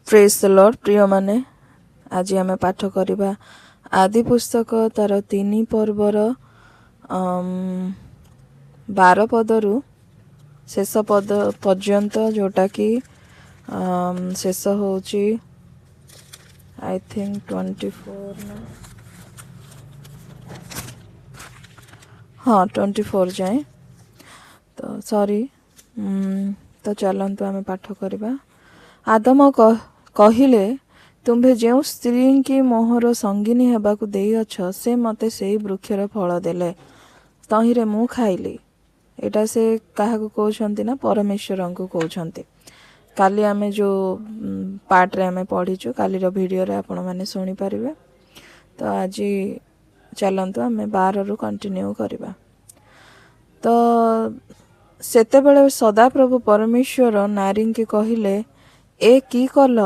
ପ୍ରେଜ୍ ଦ ଲର୍ଡ। ପ୍ରିୟମାନେ, ଆଜି ଆମେ ପାଠ କରିବା ଆଦି ପୁସ୍ତକ ତାର 3 ପର୍ବର 12 ପଦରୁ ଶେଷ ପଦ ପର୍ଯ୍ୟନ୍ତ, ଯେଉଁଟାକି ଶେଷ ହେଉଛି I think 24 ନା, ହଁ, 24 ଯାଏଁ। ତ ସରି, ତ ଚାଲନ୍ତୁ ଆମେ ପାଠ କରିବା। ଆଦମ କହିଲେ, ତୁମ୍ଭେ ଯେଉଁ ସ୍ତ୍ରୀଙ୍କି ମୋହର ସଙ୍ଗିନୀ ହେବାକୁ ଦେଇଅଛ, ସେ ମୋତେ ସେଇ ବୃକ୍ଷର ଫଳ ଦେଲେ, ତହିଁରେ ମୁଁ ଖାଇଲି। ଏଇଟା ସେ କାହାକୁ କହୁଛନ୍ତି ନା ପରମେଶ୍ୱରଙ୍କୁ କହୁଛନ୍ତି। କାଲି ଆମେ ଯେଉଁ ପାର୍ଟରେ ଆମେ ପଢ଼ିଛୁ, କାଲିର ଭିଡ଼ିଓରେ ଆପଣମାନେ ଶୁଣିପାରିବେ। ତ ଆଜି ଚାଲନ୍ତୁ ଆମେ 12ରୁ କଣ୍ଟିନ୍ୟୁ କରିବା। ତ ସେତେବେଳେ ସଦାପ୍ରଭୁ ପରମେଶ୍ୱର ନାରୀଙ୍କି କହିଲେ, ଏ କି କଲ?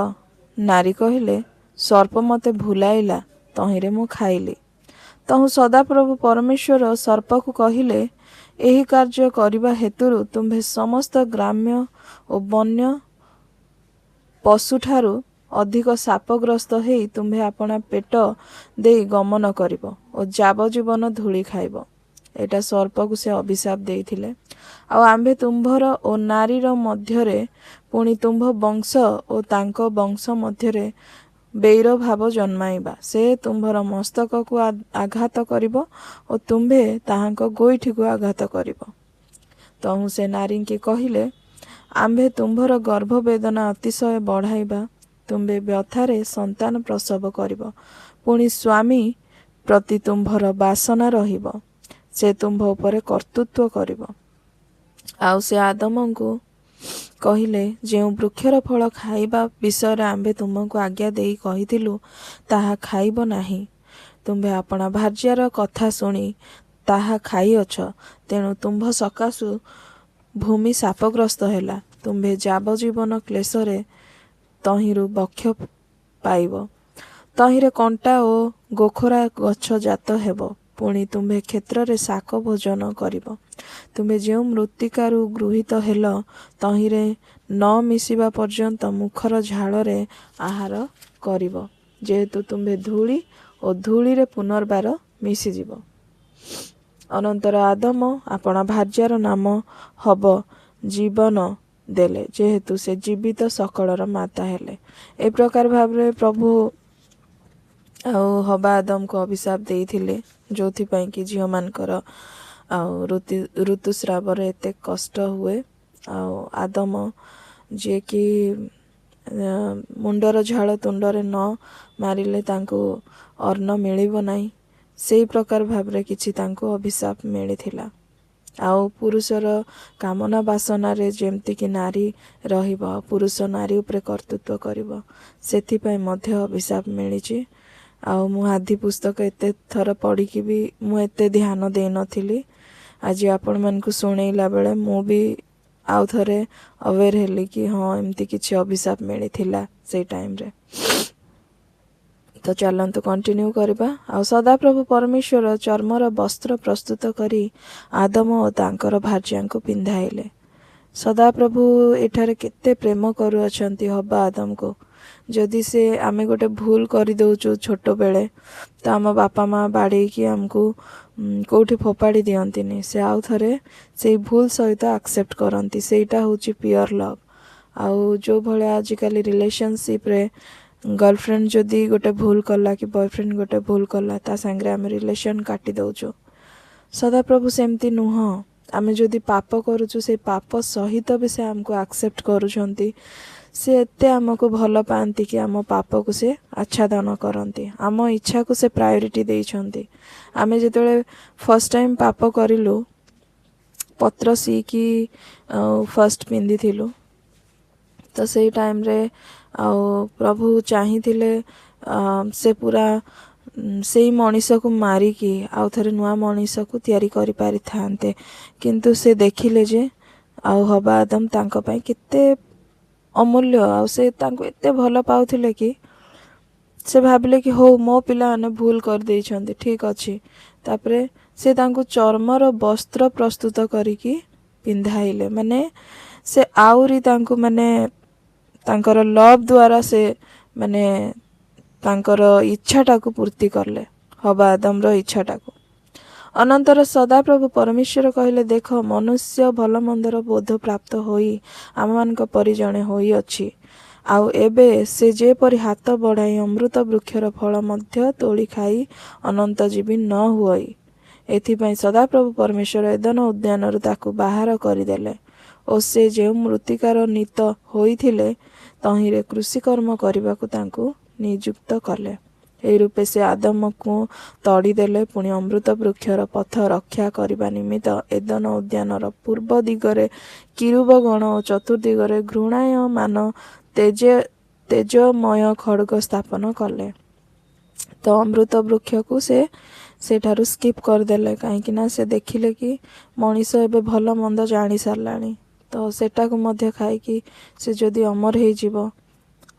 ନାରୀ କହିଲେ, ସର୍ପ ମୋତେ ଭୁଲାଇଲା, ତହିଁରେ ମୁଁ ଖାଇଲି। ତହୁଁ ସଦାପ୍ରଭୁ ପରମେଶ୍ୱର ସର୍ପକୁ କହିଲେ, ଏହି କାର୍ଯ୍ୟ କରିବା ହେତୁରୁ ତୁମ୍ଭେ ସମସ୍ତ ଗ୍ରାମ୍ୟ ଓ ବନ୍ୟ ପଶୁଠାରୁ ଅଧିକ ଶାପଗ୍ରସ୍ତ ହେଇ ତୁମ୍ଭେ ଆପଣା ପେଟ ଦେଇ ଗମନ କରିବ ଓ ଯାବଜୀବନ ଧୂଳି ଖାଇବ। ଏଇଟା ସର୍ପକୁ ସେ ଅଭିଶାପ ଦେଇଥିଲେ। ଆଉ ଆମ୍ଭେ ତୁମ୍ଭର ଓ ନାରୀର ମଧ୍ୟରେ, ପୁଣି ତୁମ୍ଭ ବଂଶ ଓ ତାଙ୍କ ବଂଶ ମଧ୍ୟରେ ବୈରଭାବ ଜନ୍ମାଇବା। ସେ ତୁମ୍ଭର ମସ୍ତକକୁ ଆଘାତ କରିବ ଓ ତୁମ୍ଭେ ତାହାଙ୍କ ଗୋଇଠିକୁ ଆଘାତ କରିବ। ତହୁଁ ସେ ନାରୀଙ୍କି କହିଲେ, ଆମ୍ଭେ ତୁମ୍ଭର ଗର୍ଭ ବେଦନା ଅତିଶୟ ବଢ଼ାଇବା, ତୁମ୍ଭେ ବ୍ୟଥାରେ ସନ୍ତାନ ପ୍ରସବ କରିବ, ପୁଣି ସ୍ୱାମୀ ପ୍ରତି ତୁମ୍ଭର ବାସନା ରହିବ, ସେ ତୁମ୍ଭ ଉପରେ କର୍ତ୍ତୃତ୍ୱ କରିବ। ଆଉ ସେ ଆଦମଙ୍କୁ କହିଲେ, ଯେଉଁ ବୃକ୍ଷର ଫଳ ଖାଇବା ବିଷୟରେ ଆମ୍ଭେ ତୁମକୁ ଆଜ୍ଞା ଦେଇ କହିଥିଲୁ, ତାହା ଖାଇବ ନାହିଁ, ତୁମ୍ଭେ ଆପଣା ଭାର୍ଯ୍ୟାର କଥା ଶୁଣି ତାହା ଖାଇଅଛ, ତେଣୁ ତୁମ୍ଭ ସକାଶୁ ଭୂମି ଶାପଗ୍ରସ୍ତ ହେଲା, ତୁମ୍ଭେ ଯାବଜୀବନ କ୍ଲେଶରେ ତହିଁରୁ ବକ୍ଷ ପାଇବ। ତହିଁରେ କଣ୍ଟା ଓ ଗୋଖରା ଗଛ ଜାତ ହେବ, ପୁଣି ତୁମ୍ଭେ କ୍ଷେତ୍ରରେ ଶାକ ଭୋଜନ କରିବ। ତୁମ୍ଭେ ଯେଉଁ ମୃତ୍ତିକାରୁ ଗୃହୀତ ହେଲ, ତହିଁରେ ନ ମିଶିବା ପର୍ଯ୍ୟନ୍ତ ମୁଖର ଝାଳରେ ଆହାର କରିବ, ଯେହେତୁ ତୁମ୍ଭେ ଧୂଳି ଓ ଧୂଳିରେ ପୁନର୍ବାର ମିଶିଯିବ। ଅନନ୍ତର ଆଦମ ଆପଣା ଭାର୍ଯ୍ୟାର ନାମ ହବ ଜୀବନ ଦେଲେ, ଯେହେତୁ ସେ ଜୀବିତ ସକଳର ମାତା ହେଲେ। ଏ ପ୍ରକାର ଭାବରେ ପ୍ରଭୁ ଆଉ ହବା ଆଦମକୁ ଅଭିଶାପ ଦେଇଥିଲେ, ଯେଉଁଥିପାଇଁ କି ଝିଅମାନଙ୍କର ଆଉ ଋତୁସ୍ରାବରେ ଏତେ କଷ୍ଟ ହୁଏ। ଆଉ ଆଦମ ଯିଏକି ମୁଣ୍ଡର ଝାଳ ତୁଣ୍ଡରେ ନ ମାରିଲେ ତାଙ୍କୁ ଅନ୍ନ ମିଳିବ ନାହିଁ, ସେଇ ପ୍ରକାର ଭାବରେ କିଛି ତାଙ୍କୁ ଅଭିଶାପ ମିଳିଥିଲା। ଆଉ ପୁରୁଷର କାମନା ବାସନାରେ ଯେମିତିକି ନାରୀ ରହିବ, ପୁରୁଷ ନାରୀ ଉପରେ କର୍ତ୍ତୃତ୍ୱ କରିବ, ସେଥିପାଇଁ ମଧ୍ୟ ଅଭିଶାପ ମିଳିଛି। ଆଉ ମୁଁ ଆଦି ପୁସ୍ତକ ଏତେ ଥର ପଢ଼ିକି ବି ମୁଁ ଏତେ ଧ୍ୟାନ ଦେଇନଥିଲି। ଆଜି ଆପଣମାନଙ୍କୁ ଶୁଣେଇଲା ବେଳେ ମୁଁ ବି ଆଉ ଥରେ ଆୱେର୍ ହେଲି କି ହଁ, ଏମିତି କିଛି ଅଭିଶାପ ମିଳିଥିଲା ସେଇ ଟାଇମ୍ରେ। ତ ଚାଲନ୍ତୁ କଣ୍ଟିନ୍ୟୁ କରିବା। ଆଉ ସଦାପ୍ରଭୁ ପରମେଶ୍ୱର ଚର୍ମର ବସ୍ତ୍ର ପ୍ରସ୍ତୁତ କରି ଆଦମ ଓ ତାଙ୍କର ଭାର୍ଯ୍ୟାଙ୍କୁ ପିନ୍ଧାଇଲେ। ସଦାପ୍ରଭୁ ଏଠାରେ କେତେ ପ୍ରେମ କରୁଅଛନ୍ତି ହବା ଆଦମକୁ। ଯଦି ସେ ଆମେ ଗୋଟେ ଭୁଲ କରିଦେଉଛୁ ଛୋଟବେଳେ, ତ ଆମ ବାପା ମା ବାଡ଼େଇକି ଆମକୁ କେଉଁଠି ଫୋପାଡ଼ି ଦିଅନ୍ତିନି, ସେ ଆଉ ଥରେ ସେଇ ଭୁଲ ସହିତ ଆକ୍ସେପ୍ଟ କରନ୍ତି। ସେଇଟା ହେଉଛି ପିଓର ଲଭ୍। ଆଉ ଯେଉଁ ଭଳିଆ ଆଜିକାଲି ରିଲେସନସିପ୍ରେ ଗର୍ଲଫ୍ରେଣ୍ଡ ଯଦି ଗୋଟେ ଭୁଲ କଲା କି ବୟଫ୍ରେଣ୍ଡ ଗୋଟେ ଭୁଲ କଲା, ତା ସାଙ୍ଗରେ ଆମେ ରିଲେସନ୍ କାଟି ଦେଉଛୁ। ସଦାପ୍ରଭୁ ସେମିତି ନୁହଁ। ଆମେ ଯଦି ପାପ କରୁଛୁ, ସେଇ ପାପ ସହିତ ବି ସେ ଆମକୁ ଆକ୍ସେପ୍ଟ କରୁଛନ୍ତି। ସେ ଏତେ ଆମକୁ ଭଲ ପାଆନ୍ତି କି ଆମ ପାପକୁ ସେ ଆଚ୍ଛାଦନ କରନ୍ତି, ଆମ ଇଚ୍ଛାକୁ ସେ ପ୍ରାୟୋରିଟି ଦେଇଛନ୍ତି। ଆମେ ଯେତେବେଳେ ଫାର୍ଷ୍ଟ ଟାଇମ୍ ପାପ କରିଲୁ, ପତ୍ର ସିଇକି ଆଉ ଫାର୍ଷ୍ଟ ପିନ୍ଧିଥିଲୁ, ତ ସେଇ ଟାଇମ୍ରେ ଆଉ ପ୍ରଭୁ ଚାହିଁଥିଲେ ସେ ପୁରା ସେଇ ମଣିଷକୁ ମାରିକି ଆଉ ଥରେ ନୂଆ ମଣିଷକୁ ତିଆରି କରିପାରିଥାନ୍ତେ, କିନ୍ତୁ ସେ ଦେଖିଲେ ଯେ ଆଉ ହବା ଆଦମ ତାଙ୍କ ପାଇଁ କେତେ ଅମୂଲ୍ୟ, ଆଉ ସେ ତାଙ୍କୁ ଏତେ ଭଲ ପାଉଥିଲେ କି ସେ ଭାବିଲେ କି ହଉ, ମୋ ପିଲାମାନେ ଭୁଲ କରିଦେଇଛନ୍ତି, ଠିକ୍ ଅଛି। ତାପରେ ସେ ତାଙ୍କୁ ଚର୍ମର ବସ୍ତ୍ର ପ୍ରସ୍ତୁତ କରିକି ପିନ୍ଧାଇଲେ, ମାନେ ସେ ଆହୁରି ତାଙ୍କୁ ମାନେ ତାଙ୍କର ଲଭ୍ ଦ୍ୱାରା ସେ ମାନେ ତାଙ୍କର ଇଚ୍ଛାଟାକୁ ପୂର୍ତ୍ତି କଲେ, ହବା ଆଦମର ଇଚ୍ଛାଟାକୁ। ଅନନ୍ତର ସଦାପ୍ରଭୁ ପରମେଶ୍ୱର କହିଲେ, ଦେଖ, ମନୁଷ୍ୟ ଭଲ ମନ୍ଦର ବୋଧ ପ୍ରାପ୍ତ ହୋଇ ଆମମାନଙ୍କ ପରି ଜଣେ ହୋଇଅଛି। ଆଉ ଏବେ ସେ ଯେପରି ହାତ ବଢ଼ାଇ ଅମୃତ ବୃକ୍ଷର ଫଳ ମଧ୍ୟ ତୋଳି ଖାଇ ଅନନ୍ତ ଜୀବୀ ନ ହୁଅଇ, ଏଥିପାଇଁ ସଦାପ୍ରଭୁ ପରମେଶ୍ୱର ଏଦନ ଉଦ୍ୟାନରୁ ତାକୁ ବାହାର କରିଦେଲେ ଓ ସେ ଯେଉଁ ମୃତ୍ତିକାର ନୀତ ହୋଇଥିଲେ ତହିଁରେ କୃଷିକର୍ମ କରିବାକୁ ତାଙ୍କୁ ନିଯୁକ୍ତ କଲେ। ଏହି ରୂପେ ସେ ଆଦମକୁ ତଡ଼ିଦେଲେ। ପୁଣି ଅମୃତ ବୃକ୍ଷର ପଥ ରକ୍ଷା କରିବା ନିମିତ୍ତ ଏଦନ ଉଦ୍ୟାନର ପୂର୍ବ ଦିଗରେ କିରୁବ ଗଣ ଓ ଚତୁର୍ଦିଗରେ ଘୃଣାୟମାନ ତେଜମୟ ଖଡ଼ଗ ସ୍ଥାପନ କଲେ। ତ ଅମୃତ ବୃକ୍ଷକୁ ସେ ସେଠାରୁ ସ୍କିପ୍ କରିଦେଲେ, କାହିଁକି ନା ସେ ଦେଖିଲେ କି ମଣିଷ ଏବେ ଭଲ ମନ୍ଦ ଜାଣି ସାରିଲାଣି, ତ ସେଟାକୁ ମଧ୍ୟ ଖାଇକି ସେ ଯଦି ଅମର ହେଇଯିବ,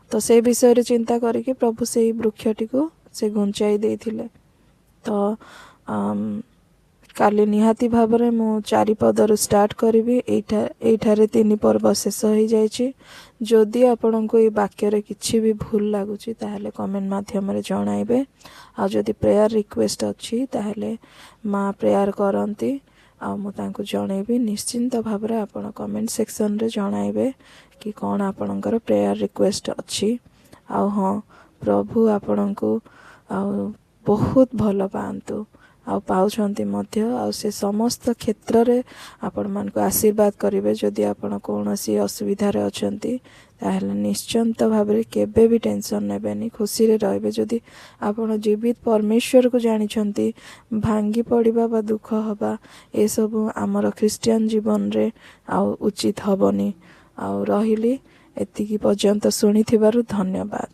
ତ ସେ ବିଷୟରେ ଚିନ୍ତା କରିକି ପ୍ରଭୁ ସେଇ ବୃକ୍ଷଟିକୁ ସେ ଘୁଞ୍ଚାଇ ଦେଇଥିଲେ। ତ କାଲି ନିହାତି ଭାବରେ ମୁଁ 4 ପଦରୁ ଷ୍ଟାର୍ଟ କରିବି। ଏଇଠାରେ 3 ପର୍ବ ଶେଷ ହେଇଯାଇଛି। ଯଦି ଆପଣଙ୍କୁ ଏଇ ବାକ୍ୟରେ କିଛି ବି ଭୁଲ ଲାଗୁଛି, ତାହେଲେ କମେଣ୍ଟ ମାଧ୍ୟମରେ ଜଣାଇବେ। ଆଉ ଯଦି ପ୍ରେୟାର ରିକ୍ୱେଷ୍ଟ ଅଛି, ତାହେଲେ ମା ପ୍ରେୟାର କରନ୍ତି ଆଉ ମୁଁ ତାଙ୍କୁ ଜଣେଇବି। ନିଶ୍ଚିନ୍ତ ଭାବରେ ଆପଣ କମେଣ୍ଟ ସେକ୍ସନରେ ଜଣାଇବେ କି କ'ଣ ଆପଣଙ୍କର ପ୍ରେୟାର ରିକ୍ୱେଷ୍ଟ ଅଛି। ଆଉ ହଁ, ପ୍ରଭୁ ଆପଣଙ୍କୁ ଆଉ ବହୁତ ଭଲ ପାଆନ୍ତୁ ଆଉ ପାଉଛନ୍ତି ମଧ୍ୟ, ଆଉ ସେ ସମସ୍ତ କ୍ଷେତ୍ରରେ ଆପଣମାନଙ୍କୁ ଆଶୀର୍ବାଦ କରିବେ। ଯଦି ଆପଣ କୌଣସି ଅସୁବିଧାରେ ଅଛନ୍ତି, ତାହେଲେ ନିଶ୍ଚିନ୍ତ ଭାବରେ କେବେ ବି ଟେନସନ୍ ନେବେନି, ଖୁସିରେ ରହିବେ। ଯଦି ଆପଣ ଜୀବିତ ପରମେଶ୍ୱରକୁ ଜାଣିଛନ୍ତି, ଭାଙ୍ଗି ପଡ଼ିବା ବା ଦୁଃଖ ହେବା ଏସବୁ ଆମର ଖ୍ରୀଷ୍ଟିଆନ ଜୀବନରେ ଆଉ ଉଚିତ ହେବନି। ଆଉ ରହିଲି, ଏତିକି ପର୍ଯ୍ୟନ୍ତ ଶୁଣିଥିବାରୁ ଧନ୍ୟବାଦ।